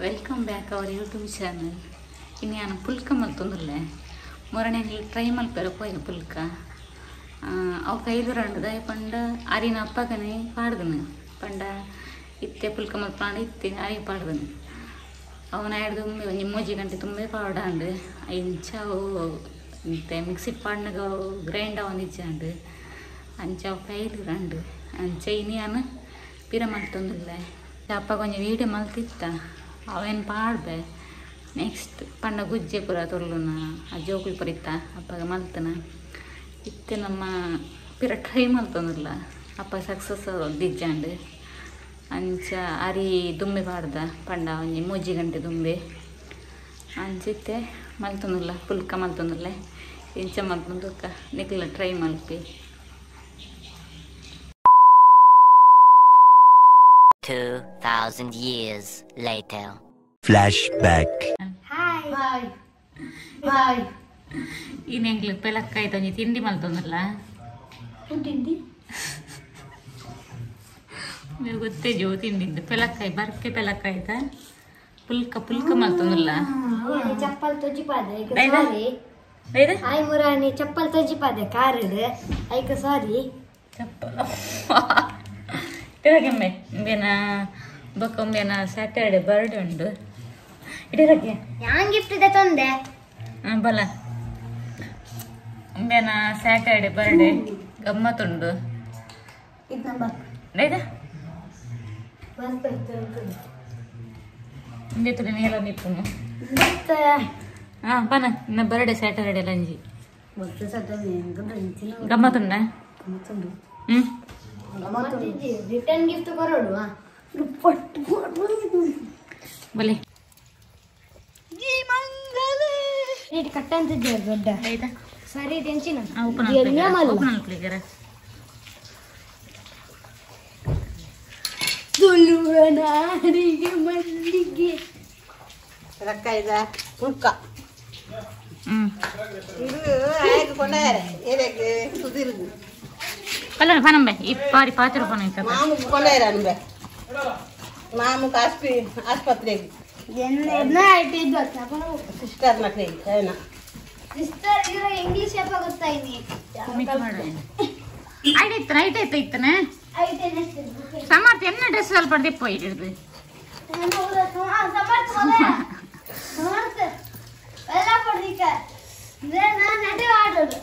Welcome back our YouTube channel. ಇನ್ನು ನಾನು phulka ಮಲ್ತೊಂದುಲ್ಲೆ ಮೊರನೆ try ಮಲ್ಪೆರ ಪೋಯಿನ ಪುಲ್ಕ ಅವು ಕೈಲು ರಂಡು ದಾಯ ಪಂಡ ಅರಿನ ಅಪ್ಪಗನೆ ಪಾಡ್ದನು ಪಂಡ ಇತ್ತೆ ಪುಲ್ಕ ಮಲ್ಪಾಂಡ ಇತ್ತೆ ಅರಿ ಪಾಡ್ದನು ಅವನ ಹಿಡ್ದು ತುಂಬೆ ಒಂಜಿ ಮೂಜಿ ಗಂಟೆ ತುಂಬೆ ಪಾಡಾಂಡು ಇಂಚ ಅವು ಇತ್ತೆ ಮಿಕ್ಸಿಡ್ ಪಾಡ್ನಗ ಗ್ರೈಂಡ್ ಅವನಿಜ್ಜಾಂಡು ಅಂಚ ಅವು ಕೈಲು ರಂಡು ಅಂಚ ಇನಿ ನಾನು ಪಿರ ಮಲ್ತೊಂದುಲ್ಲೆ ಅಪ್ಪ ಕೊಂಚ ವೀಡಿಯೋ ಮಲ್ತಿತ್ತ ಅವೇನು ಪಾಡ್ಬೆ ನೆಕ್ಸ್ಟ್ ಪಂಡ ಗುಜ್ಜೆ ಪೂರ ತೊರ್ಲುನ ಆ ಜೋಕುಲು ಪೂರ ಇತ್ತ ಅಪ್ಪಗ ಮಲ್ತನ ಇತ್ತೆ ನಮ್ಮ ಪಿರ ಟ್ರೈ ಮಲ್ತೊಂದುಲ್ಲ ಅಪ್ಪ ಸಕ್ಸಸ್ ದಿಜ್ಜಾಂಡು ಅಂಚ ಅರಿ ದುಂಬೆ ಪಾಡ್ದ ಪಂಡ ಒಂಜಿ ಮೂಜಿ ಗಂಟೆ ದುಂಬೆ ಅಂಚಿತ್ತೆ ಮಲ್ತೊಂದುಲ್ಲ ಪುಲ್ಕ ಮಲ್ತೊಂದುಲ್ಲೆ ಇಂಚ ಮಲ್ತೊಂದು ನಿಕ್ಲ try ಮಲ್ಪಿ. 2000 years later. Flashback. Hi. Hi. Hi. ಇನ್ನು ಪೆಲಕ್ಕಾಯ್ತು ಒಂಜಿ ತಿಂಡಿ ಮಲ್ತೊಂದುಲ್ಲ ತಿಂಡಿ ನೀವು ಗೊತ್ತೇ ಜೋ ತಿಂಡಿದ್ದು ಪೆಲಕ್ಕಾಯಿ ಬರ್ಕೆ ಪೆಲಕ್ಕಾಯ್ತ ಪುಲ್ಕ ಪುಲ್ಕ ಮಲ್ತೊಂದುಲ್ಲ ಚಪ್ಪಲ್ ತೊಜಿಪಾದೆ ಸಾರಿ ಹಾಯ್ ಮುರಾನಿ ಚಪ್ಪಲ್ ತೊಜಿಪಾದೆ ಕಾರ್ ಐಕ ಸಾರಿ ಚಪ್ಪಲ್ ಇಡರಗೆಮ್ಮೆ ಉಂಬೇನ ಬೊಕ್ಕ ಉಂಬೇನ ಸ್ಯಾಟರ್ಡೆ ಬರ್ಡೇ ಉಂಡು ಇಡರಗೆ ಯಾನ್ ಗಿಫ್ಟ್ ಇದೆ ತಂದೆ ಹಾಂ ಬಲ ಉಂಬೇನ ಸ್ಯಾಟರ್ಡೆ ಬರ್ಡೇ ಗಮ್ಮತ್ತುಂಡು ಉಂಬೆ ತುಳಿ ಮೇಲ ನಿಪ್ಪುನು ಹಾಂ ಬನ ಇನ್ನ ಬರ್ಡೇ ಸ್ಯಾಟರ್ಡೆ ಲಂಜಿ ಗಮ್ಮತ್ತುಂಡ ಹ್ಞೂ ರಿಟರ್ನ್ ಗಿಫ್ಟ್ ಕೊರಡುವ ಬಲೆ ರೇಟ್ ಕಟ್ಟ ಅಂತ ದೊಡ್ಡ ಸರಿ ಟೆನ್ಷನ್ ತುಳುವನಾರಿಗೆ ಮಲ್ಲಿಗೆ ರೊಕ್ಕ ಪುಲ್ಕ ಇದು ಆಯ್ಕೆ ಕೊಂಡಾರೆ ಏರಕ್ಕೆ ಸುದಿರುದು ಪಲ್ಲ ಪನಂಬೆ ಈ ಪಾರಿ ಪಾತ್ರ ಪನ ಮಾಮುಗೆ ಕೊಂಡಾರ ಅನ್ಬೆ ಮಾಮುಗೆ ಆಸ್ಪತ್ರೆಗೆ ಸಿಸ್ಟರ್ ಮಕ್ಕಳಿಗೆ ಏನ ಸಿಸ್ಟರ್ ಇಂಗ್ಲಿಷ್ ಅಪ್ಪ ಗೊತ್ತಾಯ್ನಿ ಐಟ್ ಐಟ್ ಐತ ಇತ್ತನೆ ಸಮರ್ಥ ಎನ್ನ ಡ್ರೆಸ್ ಸ್ವಲ್ಪ ದಿಪ್ಪ ಇಡಿದು ಸಮರ್ಥ ಸಮರ್ಥ ಎಲ್ಲ ಪಡ್ದಿಕ್ಕ ನಾನು ನಡೆ ಆಡೋದು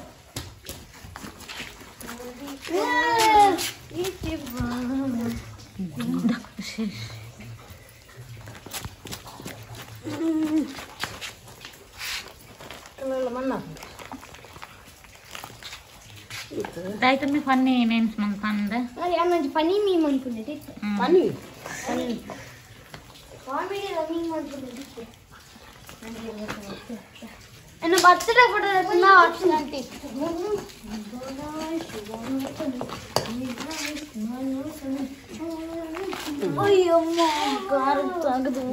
ಆಯ್ತಮ್ಮಿ ಫನ್ನಿ ನೇಮ್ಸ್ ಮಂತಂದ ಫನಿ ಮೀಮ್ ಅನ್ಕೊಂಡಿದ್ದೆ ಫನಿ ಕಾಮಿಡಿ ರನ್ನಿಂಗ್ ಅನ್ಕೊಂಡಿದ್ದೆ ನನ್ನ ಬರ್ತ್ಡೇ ಫೋಟೋ ಆಪ್ಷನ್ ಅಂಟಿ ಅಯ್ಯಮ್ಮ ಕಾರ್ ತೆಗೆದು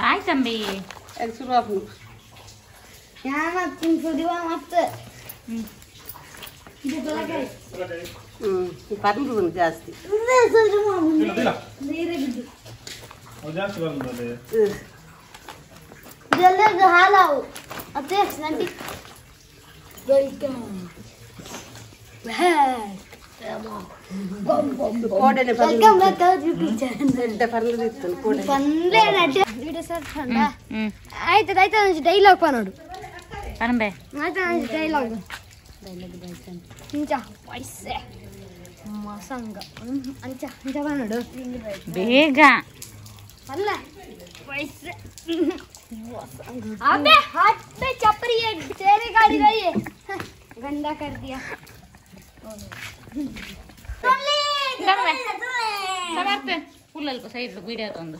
ಆಯ್ತಂಬಿ ಶುರು ಆಪುಂಡು ಮತ್ತೆ ಪರ್ಂದು ಜಾಸ್ತಿ ಹಾಲಾವು ಅತ್ತೆ ನಂಟಿ welcome back our YouTube channel ಪಂದೆ ನಟಿ ಸರ್ ಆಯ್ತು ಆಯ್ತು ಡೈಲಾಗ್ ಪಾ ನೋಡು ಪರಂಬೆ ಆಯ್ತು ಡೈಲಾಗ್ ಇಂಚ ಪೈಸೆ ಮಸಂಗ ಅಂಚ ಅಂಚ ಬಾ ನೋಡು ಬೇಗ ಅಲ್ಲ ಪೈಸೆ अबे हाथ पे चपरी है तेरे गाड़ी गई है गंदा कर दिया ಸಮರ್ಥ ಫುಲ್ ಅಲ್ಪ ಸೈಡ್ ವಿಡಿಯೋ ತಂದು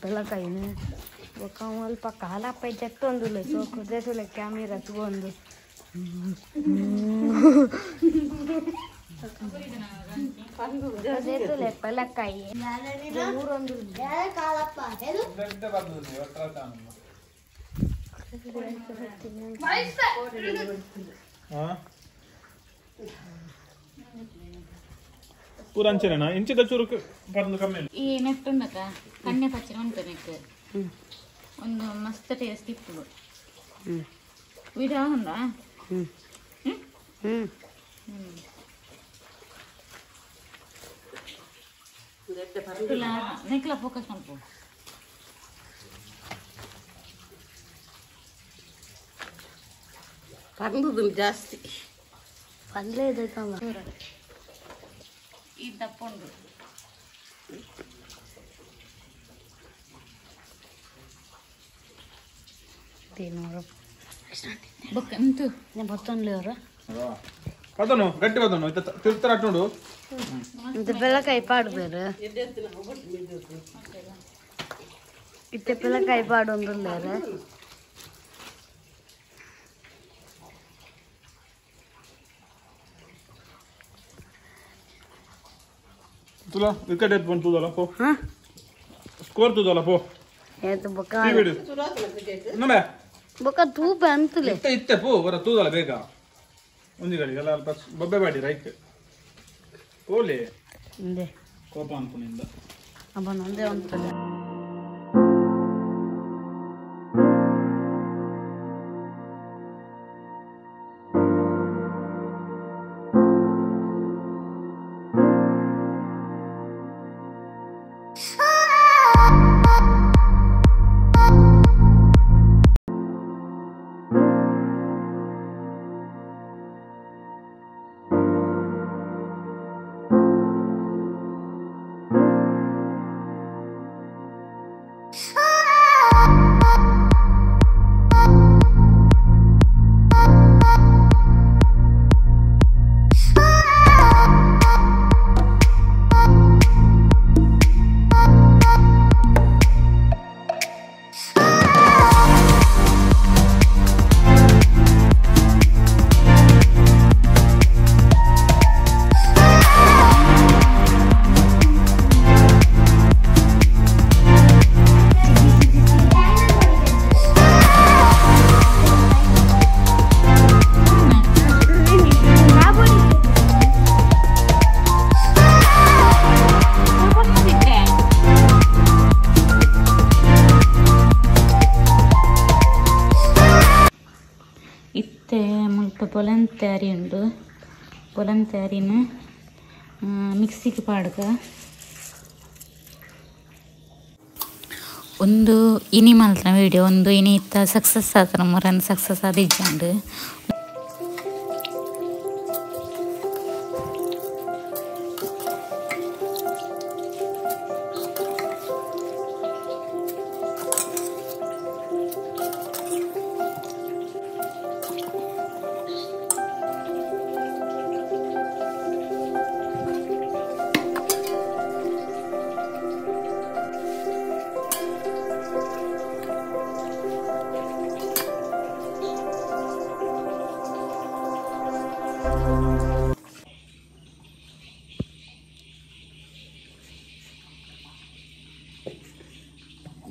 ಪೆಲಕಾಯಿನ ಬೊಕ್ಕ ಅಲ್ಪ ಕಾಲಪ್ಪ ಜತ್ತೊಂದುಲ್ಲೆ ಸೋಕು ದೇಸುಲೆ ಕ್ಯಾಮಿರಾ ತೂವೊಂದು. ಪೂರ ಅಂಚೆನಾ ಇಂಚಿದ ಚೂರು ಪರ್ದು ಕಮ್ಮಿ. ಈ ನೆಟ್ಟುಂಡಕ ಕಣ್ಣೆ ಪಚ್ಚೆ ಉಂಟು ನೆಕ್ ಒಂದು ಮಸ್ತ್ ಟೇಸ್ಟ್ ಇಪ್ಪುಡು. ವಿಡಿಯೋ ಉಂಡಾ? ನೆಕ್ಲ ಫೋಕಸ್ ಮಲ್ಪು. ಪರ್ದು ಜಾಸ್ತಿ ಪಲ್ಲೆ ಇದೆ. ಈ ದಪ್ಪ ಉಂಡು. ಬೊಕ್ಕ ಎಂತು ಬತ್ತೊಂದ್ಲೇವ್ರ ಪದನು ಗಟ್ಟಿ ಪದನು ತಿರ್ತರ ಅಟ್ಟುಂಡು. ಇಂತ ಬೆಳಕಾಯಿ ಪಾಡ್ಬೇರು ಇತ್ತೆ ಬೆಳಕಾಯಿ ಪಾಡೊಂದುಲ್ಲೇರ. ತುಲ ವಿಕೆಟ್ ಎತ್ ಬಂತು ತೂದಲ್ಲ ಪೋ. ಸ್ಕೋರ್ ತೂದಲ್ಲ ಪೋ. ಏತು ಬೊಕ್ಕ ನಮೆ ಬೊಕ್ಕ ತೂಪ ಅಂತಲೇ ಇತ್ತೆ ಇತ್ತೆ ಪೋ ಬರ ತೂದಲ್ಲ ಬೇಗ ಒಂಜಿ ಗಡಿ ಎಲ್ಲ ಅಲ್ಪ ಬೊಬ್ಬೆ ಬಾಡಿ ರೈಟ್ ಪೋಲಿ ಇಂದೆ ಕೋಪ ಅನ್ಪುನಿಂದ ಅಬ್ಬ ನಂದೇ ಅಂತಲೇ. ಇತ್ತೆ ಮುಲ್ಪ ಪೊಲಂತೆ ಅರಿ ಉಂಡು. ಪೊಲಂತೆ ಅರಿನ ಮಿಕ್ಸಿಗೆ ಪಾಡ್ಗ ಒಂದು ಇನಿ ಮಲ್ತನ ವಿಡಿಯೋ ಒಂದು ಇನಿ ಇತ್ತ ಸಕ್ಸಸ್ ಆತನ ಮೊರನ್ ಸಕ್ಸಸ್ ಆದಿಜ್ಜಂಡು.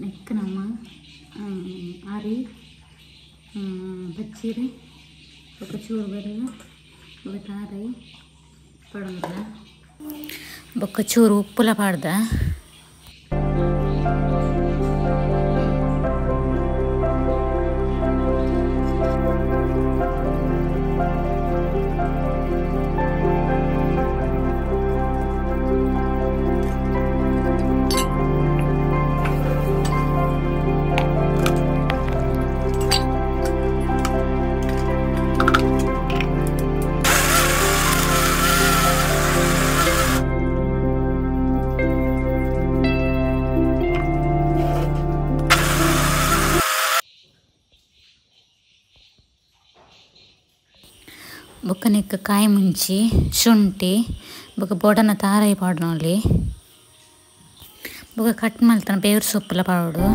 ನೆಕ್ ನಮ್ಮ ಅರಿ ಬಚ್ಚಿರಿ ఒక ಚೂರು ಬೆಲ್ಲ ಬೊಕ್ಕ ತಾರೈ ಪಡೋದ ಬೊಕ್ಕ ಚೂರು ಉಪ್ಪುಲ ಪಾಡ್ದ. ಬೊಕ್ಕ ನೆಕ್ ಕಾಯಿ ಮುಂಚಿ ಶುಂಠಿ ಬೊಕ್ಕ ಬೋಡನ ತಾರೈ ಪಾಡೋಲಿ ಬೊಕ್ಕ ಕಟ್ ಮಲ್ತನ ಬೇರು ಸೊಪ್ಪುಲ ಪಾಡೋಡು.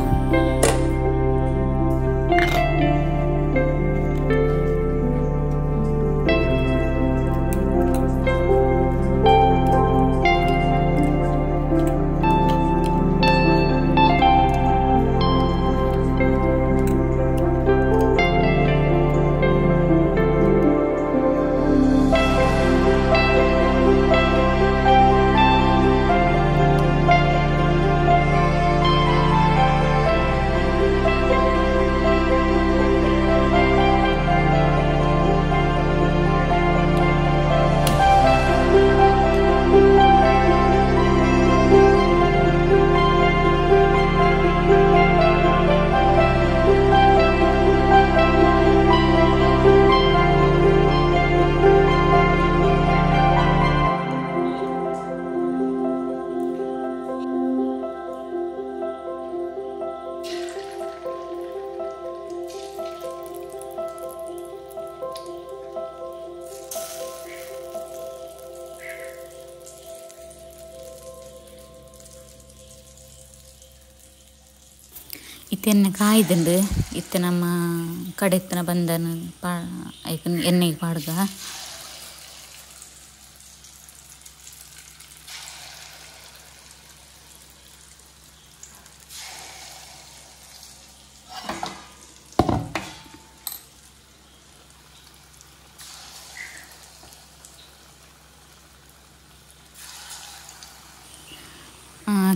ಇತ್ತೆ ಎಣ್ಣೆ ಕಾಯ್ದುಂಡು ಇತ್ತೆ ನಮ್ಮ ಕಡೆತ್ತನ ಬಂದನ ಪಾ ಐಕ್ ಎಣ್ಣೆಗೆ ಪಾಡ್ಗ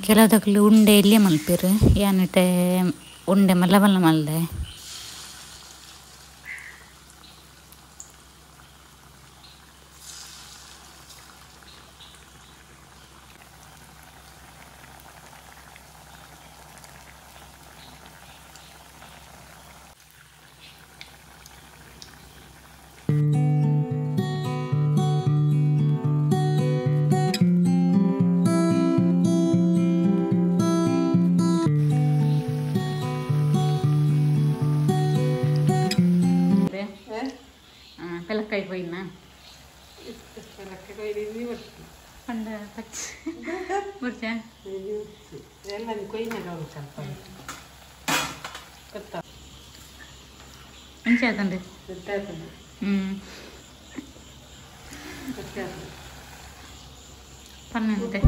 ಕೆಲದಕ್ಲು ಉಂಡೆ ಎಲ್ಲಿಯ ಮಲ್ಪೆರ್ ಯಾನಿಟೆ ಉಂಡೆ ಮಲ್ಲ ಮಲ್ಲ ಮಲ್ದೆ ಪೆಲಕ್ಕಾಯಿ ಕೊಯ್ನ ಪಂಡ ಪಚ್ಚ ಬುರ್ಚ ಎಂಚ ಆತಂಡು ಪನ್ನಂತೆ.